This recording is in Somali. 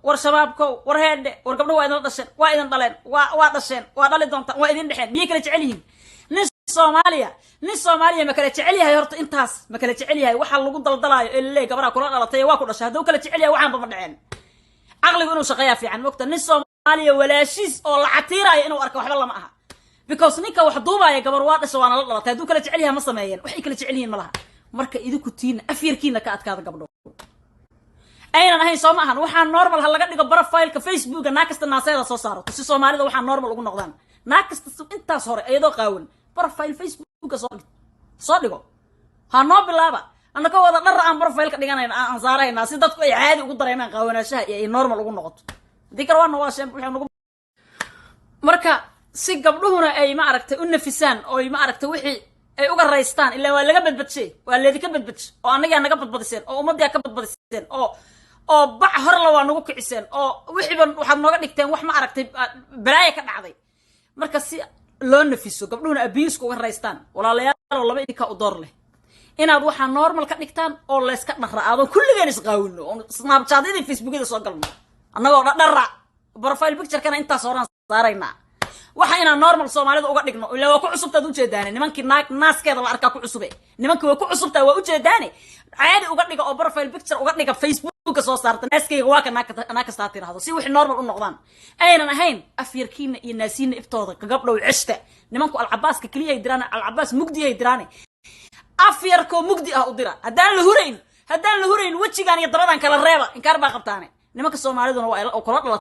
War shabaabkow, war heedhe, war gabdho, waa idinla dhasheen, waa idin dhaleen, waa dhasheen, waa dhali doontaan, waa idin dhexeen. Miyay kala jecel yihiin? Nin Soomaaliya, nin Soomaaliya ma kala jecel yahay horta? Intaas ma kala jecel yahay? Waxaa lagu daldalaayo ee laleeyahy gabadha kula dhalatay, waa ku dhashay, hadduu kala jecel yahay, waxaanba ma dhaceen. Caqligu inuu shaqeeyaa fiican, mogta? Nin Soomaaliya walaashiis oo la catiiraayo inuu arka waxba lama aha, because ninka wax duubaaya gabar waa dhasha, waana la dhalatay. Hadduu kala jecel yahay, ma sameeyeen. Waxay kala jecel yihiin ma laha. Marka idinku tiina afyarkiina ka adkaada, gabdho. Aynan ahayn, soo ma ahan? Waxaa normal ha laga dhigo profileka Facebooka. Naag kasta naaseeda soo saarato si Soomaalida waxaa normal ugu noqdaan. Naag kasta intaas hore iyadoo qaawan profile Facebooka soo dhigo. Ha noo bilaaba. Annaka wada dhara aan profileka dhiganayna, aan saarahaynaa, si dadku ay caadi ugu dareemaan qaawanaanshaha iyo ay normal ugu noqoto. Haddii kale waana waa sheen waxay nagu. Marka si gabdhuhuna ay, ma aragtay, u nafisaan ooy, ma aragtay, wixii ay uga raystaan, ilaa waa laga badbadshay, waa leedika badbadshay, oo annagaa naga badbadiseen, oo ummaddiyaa ka badbadiseen, oo bac horla waa nagu kiciseen, oo wixiiba waxaad nooga dhigteen wax, ma aragtay, balaaya ka dhacday. Marka si loo nafiso, gabdhuhuna abuse-ka uga raystaan, walaalayaalow, laba idinkaa u door leh: inaad waxaa normal ka dhigtaan oo layska dhara aadoon kulligeen isqaawino, oon Snapchatyada, Facebookyada soo galno annagoo dhara, profile picturekana intaas horaan saaraynaa. Waxa inaan normal Soomaalida uga dhigno, ilaa waa ku cusubtaad ujeedaane. Nimankii naag naaskeeda la arkaa ku cusube, nimankii waa ku cusubtaa, waa ujeedaane. Caadi uga dhiga oo profile picture uga dhiga, Facebooka soo saarta, naaskayga waa ka naag kastaa tirahdo, si wixii normal u noqdaan. Aynan ahayn, afyarkiina iyo naasiina iftooda gabdhow ceshta. Nimanku alcabaaska keliyahay diraan, alcabaas mugdiyahay diraane, afyarkoo mugdi ah u dira. Haddaan la hurayn, wejigaan iyo dabadan kala reeba. Inkaar baa qabtaane. Nimanka Soomaaliduna waa kula dhalatay.